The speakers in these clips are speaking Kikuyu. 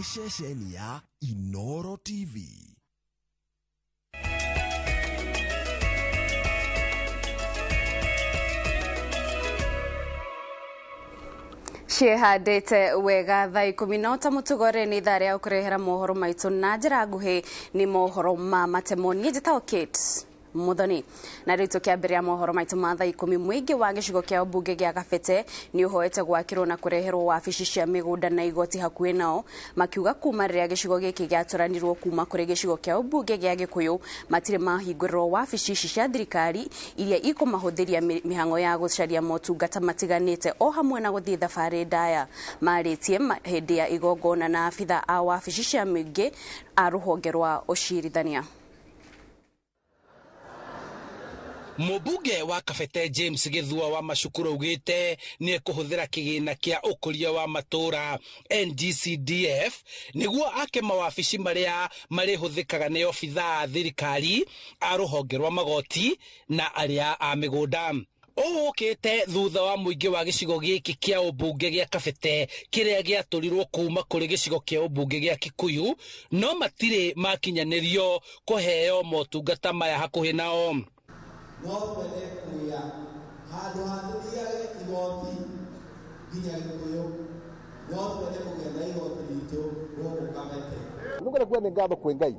Nĩ ceceni ya Inoro TV. Ciĩhandĩte wega thaa 10 na ota mũtugore nĩ ithaa rĩa gũkũrehera mohoro maitũ na njĩra nguhĩ nĩ mohoro ma matemo. Niĩ njĩtagwo Kate Muthoni na rĩu tũkĩambĩrĩria mohoro maitũ ma thaa 10 mũingĩ wa gĩcigo kĩa ũmbunge gĩa Kabete nĩ ũhoete gwakĩrwo na kũreherwo wabici cia mĩgũnda na igoti hakuhĩ nao, makiuga kuma rĩrĩa gĩcigo gĩkĩ gĩatũranirwo kuma kũrĩ gĩcigo kĩa ũmbunge gĩa Gĩkũyũ matirĩ mahingũrĩrwo wabici ici cia thirikari iria ikũmahũthĩria mĩhang'o ya gũcaria motungata matiganĩte o hamwe na gũthiĩ thabarĩ ndaya. Marĩtie hĩndĩ ya igongona na abitha a wabici cia mũingĩ a rũhonge rwa ũcirithania. Mũmbunge wa Kabete James Gĩthua wa Macukuru augĩte nĩ ekũhũthĩra kĩgĩna kĩa ũkũria wa matũũra NGCDF nĩguo ake mawabici marĩa marĩhũthĩkaga nĩ obithaa a thirikari a rũhonge rwa magoti na arĩa a mĩgũnda. Ũũ ũkĩte thutha wa mũingĩ wa gĩcigo gĩkĩ kĩa ũmbunge gĩa Kabete kĩrĩa gĩatũrirwo kuma kũrĩ gĩcigo kĩa ũmbunge gĩa Kikuyu no matirĩ makinyanĩrio kũheo motungata maya hakuhĩ nao. No twende kuya handũ ha tũthiage igoti nginya Gĩkũyũ, no twende kũgĩa na igoti ritũ gũkũ Kabete. Nĩngwenda kuga nĩ ngatho kwĩ Ngai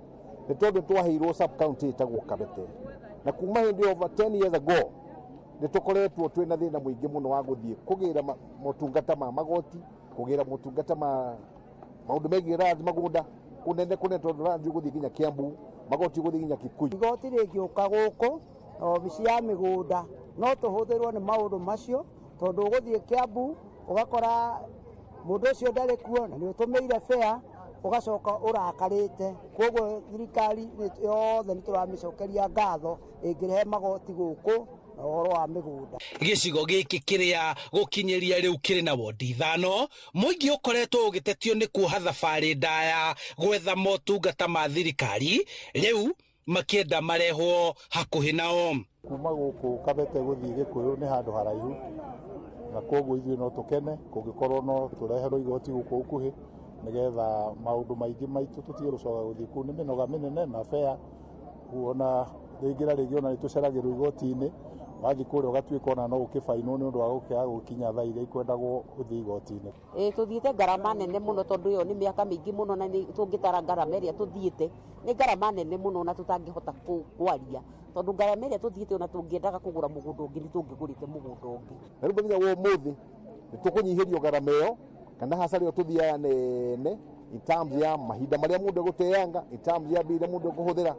nĩ tondũ twaheirwo sub county ĩtagwo Kabete, na kuma hĩndĩ over 10 years ago nĩ tũkoretwo twĩna thĩna mũingĩ mũno wa gũthiĩ kũgĩra motungata ma magoti, kũgĩra motungata ma maũndũ megiĩ rangi magũnda kũnene kũnene, tondũ rangi ũgũthiĩ nginya Kiambu, magoti ũgũthiĩ nginya Kikuyu. Igoti rĩngĩũka gũkũ na obici ya mĩgũnda no tũhũthĩrwo nĩ maũndũ macio, tondũ ũgũthiĩ Kiambu ũgakora mũndũ ũcio ndarĩ kuo na nĩ ũtũmĩire fare ũgacoka ũrakarĩte. Koguo thirikari yothe nĩ tũramĩcokeria ngatho ĩngĩrehe magoti gũkũ na ũhoro wa mĩgũnda. Gĩcigo gĩkĩ kĩrĩa gũkinyĩria rĩu kĩrĩ na wondi 5, mũingĩ ũkoretwo ũgĩtetio nĩ kuoha thabarĩ ndaya gwetha motungata ma thirikari, rĩu makĩenda marehwo hakuhĩ nao. Kuma gũkũ Kabete gũthiĩ Gĩkũyũ nĩ handũ haraihu, na koguo ithuĩ no tũkene kũngĩkorwo no tũreherwo igoti gũkũ gũkuhĩ nĩgetha maũndũ maingĩ maitũ tũtige gũcoka gũthiĩ kũu. Nĩ mĩnoga mĩnene na fare, ona rĩngĩ na rĩngĩ ona nĩ tũceragĩrwo igoti-inĩ, wathiĩ kũrĩa ũgatuĩka ona no ũkĩbainwo nĩ ũndũ wa gũkĩaga gũkinya thaa iria ikwendagwo ũthiĩ igoti-inĩ. Tũthiĩte ngarama nene mũno tondũ ĩyo nĩ mĩaka mĩingĩ mũno na tũngĩtara ngarama ĩrĩa tũthiĩte nĩ ngarama nene mũno na tũtangĩhota kwaria, tondũ ngarama ĩrĩa tũthiĩte ona tũngĩendaga kũgũra mũgũnda ũngĩ nĩ tũngĩgũrĩte mũgũnda ũngĩ. Na rĩu mũthenya wa ũmũthĩ nĩ tũkũnyihĩrio ngarama ĩyo kana hasara ĩyo tũthiaga nene in terms ya mahinda marĩa mũndũ egũteanga, in terms ya mbia iria mũndũ ekũhũthĩra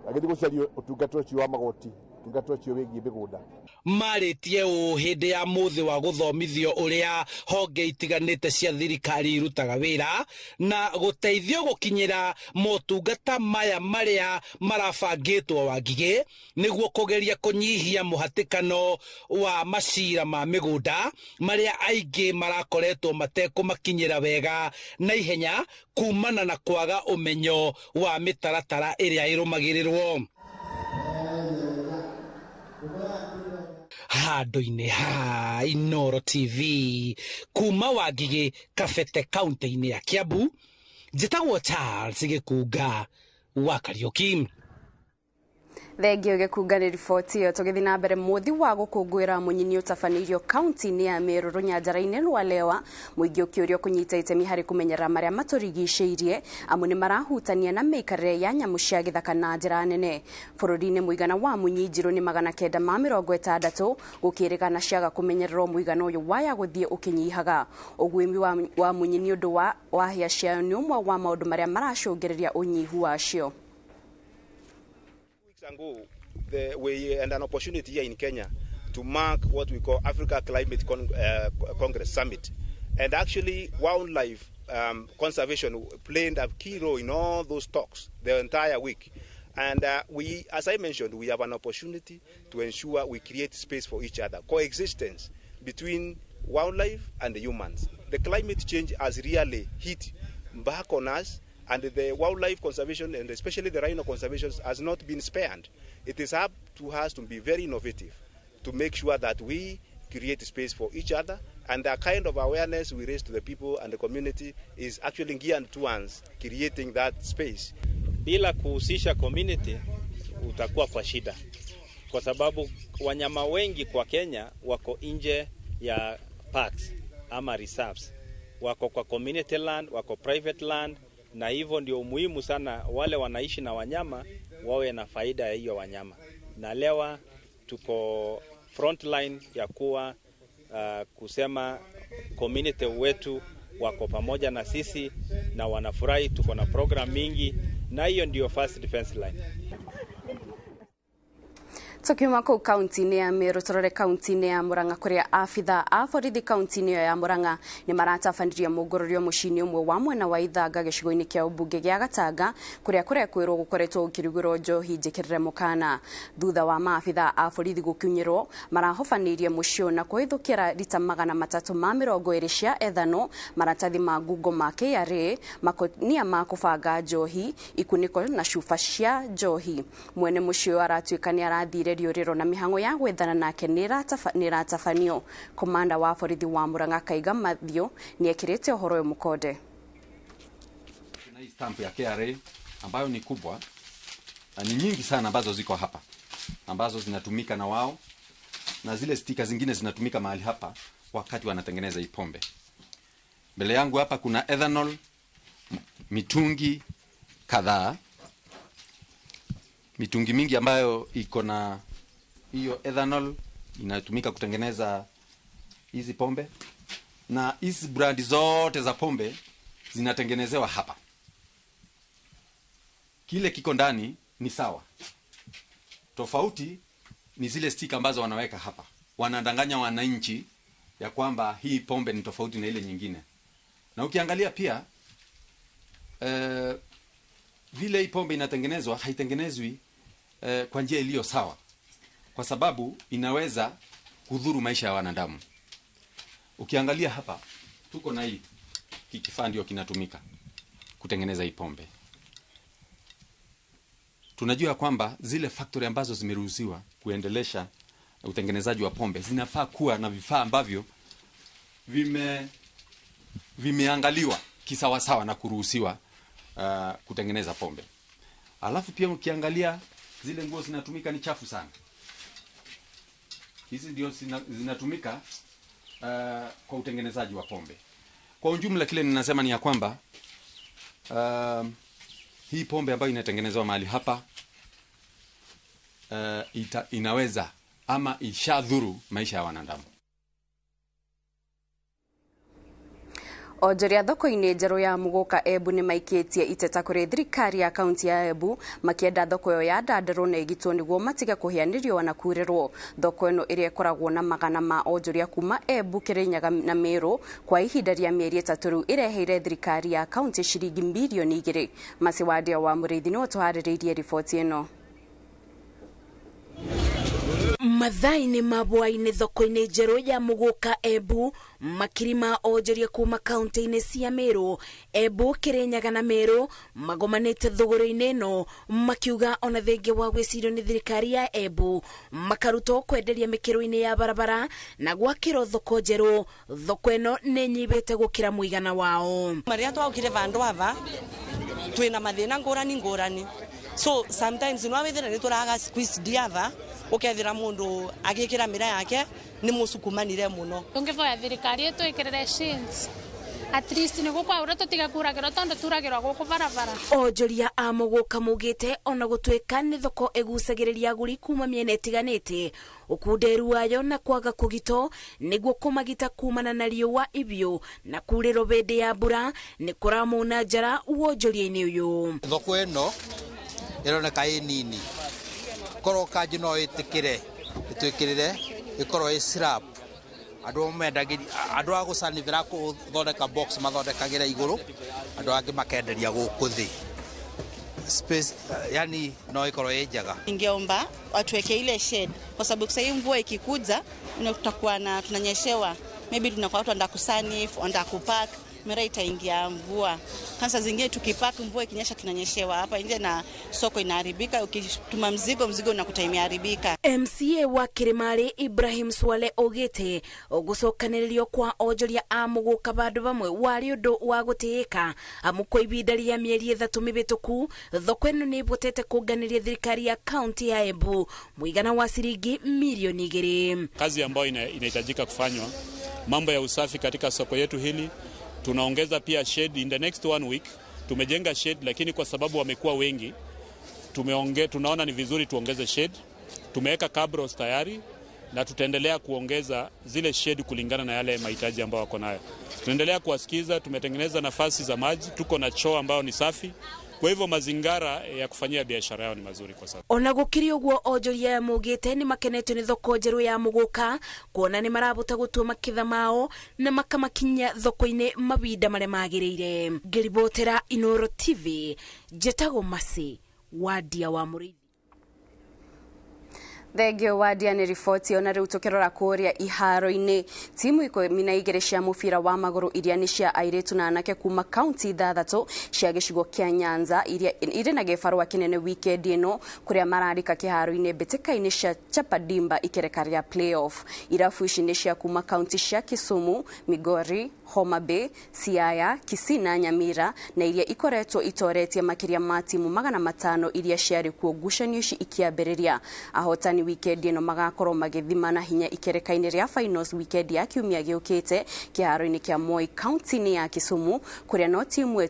agĩthiĩ gũcaria ũtungata ũcio wa magoti, ũtungata ũcio wĩgiĩ mĩgũnda. Marĩtie ũũ hĩndĩ ya mũthĩ wa gũthomithio ũrĩa honge itiganĩte cia thirikari irutaga wĩra na gũteithio gũkinyĩra motungata maya marĩa marabangĩtwo Wangigĩ nĩguo kũgeria kũnyihia mũhatĩkano wa macira ma mĩgũnda marĩa aingĩ marakoretwo matekũmakinyĩra wega na ihenya kumana na kwaga ũmenyo wa mĩtaratara ĩrĩa ĩrũmagĩrĩrwo. Handũ-inĩ ha Inoro TV kuma Wangigĩ Kabete kaunti-inĩ ya Kiambu, njĩtagwo Charles Gĩkunga wa Kariũki. Thengio Gĩkunga nĩ riboti ĩyo. Tũgĩthiĩ na mbere, mũthĩ wa gũkũngũĩra mũnyini ũtabanĩirio kaunti-inĩ ya Meru rũnyanjara-inĩ rwa Lewa, mũingĩ ũkĩũrio kũnyita itemi harĩ kũmenyerera marĩa matũrigicĩirie amu nĩ marahutania na mĩikarĩre ya nyamũ cia gĩthaka na njĩra nene. Bũrũri-inĩ mũigana wa munyi njirũ nĩ 960 gũkĩrĩgana ciaga kũmenyererwo mũigana ũyũ waya gũthiĩ ũkĩnyihaga. Ũguĩmi wa munyi nĩ ũndũ wa hĩa ciayo nĩ ũmwe wa maũndũ marĩa maracũngĩrĩria ũnyihu wacio. Ago, we had an opportunity here in Kenya to mark what we call Africa Climate Congress Summit. And actually, wildlife conservation played a key role in all those talks the entire week. And we, as I mentioned, we have an opportunity to ensure we create space for each other, coexistence between wildlife and the humans. The climate change has really hit back on us, and the wildlife conservation, and especially the rhino conservation, has not been spared. It is up to us to be very innovative to make sure that we create space for each other, and the kind of awareness we raise to the people and the community is actually geared towards creating that space. Bila kuhusisha community utakuwa kwa shida, kwa sababu wanyama wengi kwa Kenya wako nje ya parks ama reserves, wako kwa community land, wako private land, na hivyo ndio umuhimu sana wale wanaishi na wanyama wawe na faida ya hiyo wanyama. Na lewa tuko frontline ya kuwa kusema community wetu wako pamoja na sisi na wanafurahi, tuko na program mingi, na hiyo ndio first defense line. Tukiuma kuu kaunti-inĩ ya Meru tũrore kaunti-inĩ ya Murang'a kũrĩa abithaa a borithi kaunti-inĩ ĩyo ya Murang'a nĩ maratabanirie mũngũrũrio mũciĩ-inĩ ũmwe wa mwena wa Ithanga gĩcigo-inĩ kĩa ũmbunge gĩa Gatanga kũrĩa kũrekwĩrwo gũkoretwo gũkĩrugĩrwo njohi njĩkĩrĩre mũkana. Thutha wa maabithaa a borithi gũkinyĩrwo marahobanĩirie mũciĩ ũyũ na kũhithũkĩra rita 320 cia ethano, maratathi ma ngungo ma KRA, makonia ma kũbanga njohi, ikunĩko na cuba cia njohi. Mwene mũciĩ ũyũ aratuĩka nĩ arathire riũrĩro na mĩhang'o ya gwethana nake nĩ ĩratabanio. Komanda wa borithi wa Murang'a Kaiga Mathew nĩ ekĩrĩte ũhoro ũyũ mũkonde. Na hii stamp ya KRA ambayo ni kubwa na ni nyingi sana ambazo ziko hapa ambazo zinatumika na wao, na zile stika zingine zinatumika mahali hapa wakati wanatengeneza hii pombe. Mbele yangu hapa kuna ethanol, mitungi kadhaa, mitungi mingi ambayo iko na hiyo ethanol inatumika kutengeneza hizi pombe, na hizi brandi zote za pombe zinatengenezewa hapa. Kile kiko ndani ni sawa, tofauti ni zile stika ambazo wanaweka hapa. Wanadanganya wananchi ya kwamba hii pombe ni tofauti na ile nyingine. Na ukiangalia pia vile hii pombe inatengenezwa, haitengenezwi kwa njia iliyo sawa, kwa sababu inaweza kudhuru maisha ya wanadamu. Ukiangalia hapa tuko na hii kifaa ndio kinatumika kutengeneza hii pombe. Tunajua kwamba zile factory ambazo zimeruhusiwa kuendelesha utengenezaji wa pombe zinafaa kuwa na vifaa ambavyo vimeangaliwa kisawasawa na kuruhusiwa kutengeneza pombe. Alafu pia ukiangalia zile nguo zinatumika ni chafu sana. Hizi ndio zinatumika kwa utengenezaji wa pombe. Kwa ujumla kile ninasema ni ya kwamba hii pombe ambayo inatengenezwa mahali hapa inaweza ama ishadhuru maisha ya wanadamu. Onjoria thoko-inĩ njerũ ya Muguka Embu nĩ maikĩtie iteta kũrĩ thirikari ya kaunti ya Embu makĩenda thoko ĩyo yandandarwo na ĩgitwo nĩguo matige kũhĩa nĩ riũa na kurĩrwo. Thoko ĩno ĩrĩa ĩkoragwo na magana ma onjoria kuma Embu, Kĩrĩnyaga na Meru kwa ihinda rĩa mĩeri 3 rĩu ĩreheire thirikari ya kaunti ciringi mirioni 2. Masiwandia wa Mũrĩithi nĩwe ũtũharĩrĩirie riboti ĩno. Mathaa-inĩ ma hwaĩ-inĩ thoko-inĩ njerũ ya Muguka Embu, makiri ma onjoria kuma kaunti-inĩ cia Meru, Embu, Kĩrĩnyaga na Meru magomanĩte thũgũrĩ-inĩ ĩno makiuga ona thengia wa gwĩcirio nĩ thirikari ya Embu makarutwo kwenderia mĩkĩro-inĩ ya barabara na gwakĩrwo thoko njerũ. Thoko ĩno nĩ nyibĩte gũkĩra mũigana wao. Marĩa twaukire vandu ava twina mathĩna ngũrani ngũrani, so sometimes no wethera ni turaga squeeze diava ukethira mundu agikira mira yake ni musukumanire muno. Tungivoya thirikari itwikirire shins at least ni gukwaura tutiga kuragirwo tondu turagirwo guku barabara. Onjoria a Muguka maugĩte ona gũtuĩka nĩ thoko ĩgucagĩrĩria agũri kuma mĩena ĩtiganĩte, ũkunderu wayo na kwaga kũgitwo nĩguo kũmagita kumana na riũa ibiũ na kurĩrwo hĩndĩ ya mbura nĩ kũramuna njara wonjoria-inĩ ũyũ. Thoko ĩno ĩroneka ĩ nini, korwo kanjũ no ĩtĩkĩre ĩtwĩkĩrĩre ĩkorwo ĩ slab. Andũ mendagĩria, andũ a gũcanithĩra gũthondeka box mathondekagĩra igũrũ, andũ angĩ makenderia gũkũ thĩ. Space yani no ĩkorwo ĩ njega. Ningeomba watuweke ile shed kwa sababu sasa mvua ikikuja tutakuwa na tunanyeshewa, maybe tunakuwa watu wanataka kusanif, wanataka kupark, Miraa itaingia mvua. Kansa zingine tukipack, mvua ikinyesha tunanyeshewa hapa nje na soko inaharibika. Ukituma mzigo, mzigo unakuta imeharibika. MCA wa Kirimari Ibrahim Swale augite gucokanĩrĩrio kwa onjoria a mũgũka vandũ vamwe warĩ ũndũ wa gũtĩĩka, amu kwa ihinda rĩa mĩeri 3 mĩhĩtũku thoko ĩno nĩ ĩvotete kũnganĩria thirikari ya kaunti ya Embu mũigana wa ciringi milioni 2. Kazi ambayo inahitajika kufanywa, mambo ya usafi katika soko yetu hili, tunaongeza pia shed in the next 1 week. Tumejenga shed, lakini kwa sababu wamekuwa wengi tunaona ni vizuri tuongeze shed. Tumeweka cabros tayari na tutaendelea kuongeza zile shed kulingana na yale mahitaji ambayo wako nayo. Tunaendelea kuwasikiza, tumetengeneza nafasi za maji, tuko na choo ambayo ni safi. Kwa hivyo mazingara ya kufanyia biashara yao ni mazuri kwa sasa. Ona gukiri uguo onjoria ya mugite ni makenetio ni thoko njeru ya muguka kuona ni marabota gutua makitha mao na makamakinya thoko-ini mawinda maria magiriire. Ngiribotera Inoro TV, njetagwo Masi Wadia wa Muriithi. Thengio Wadia nĩ riboti. Ona rĩu tũkĩrora kũrĩa iharo-inĩ, timu 12 cia mũbira wa magũrũ iria nĩ cia airĩtu na anake kuma kaunti 6 cia gĩcigo kĩa Nyanza iria irĩ na gĩbarũa kĩnene wikendi ĩno kũrĩa mararika kĩharo-inĩ mbĩtĩka-inĩ cia Chapadimba ikereka rĩa playoff. Irabu ici nĩ cia kuma kaunti cia Kisumu, Migori, Homa Bay, Siaya, Kisii na Nyamira, na iria ikoretwo itoretie makĩria ma timu 500 iria ciarĩ kuo ngucanio ici ikĩambĩrĩria. Ahotani wikendi ĩno magakorwo magĩthimana hinya ikereka-inĩ rĩa finals wikendi ya kiumia gĩũkĩte kĩharo-inĩ kĩa Moi kaunti-inĩ ya Kisumu, kũrĩa no timu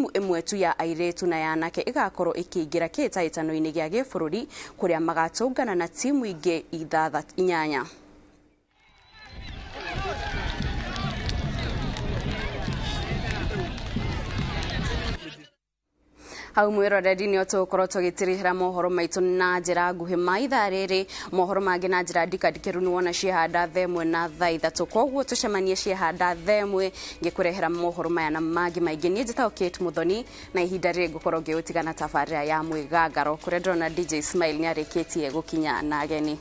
ĩmwe tu ya airĩtu na ya anake ĩgakorwo ĩkĩingĩra kĩhĩtahĩtano-inĩ gĩa gĩbũrũri kũrĩa magatũngana na timu ingĩ 8. Hau mwiroreri nĩ tũgũkorwo tũgĩtirihĩra mohoro maitũ na njĩra nguhĩ ma ithaa rĩrĩ. Mohoro mangĩ na njĩra ndikandikĩru nĩ wona ciehanda thaa 1 na thaa 3, koguo tũcemanie ciehanda thaa 1 ngĩkũrehera mohoro maya na mangĩ maingĩ. Niĩ njĩtagwo Kate Muthoni na ihinda rĩrĩ ngũkorwo ngĩgũtigana tabarĩra ya mwĩgangaro kũrĩa ndĩrona DJ Smile nĩ arĩkĩtie gũkinya na ageni.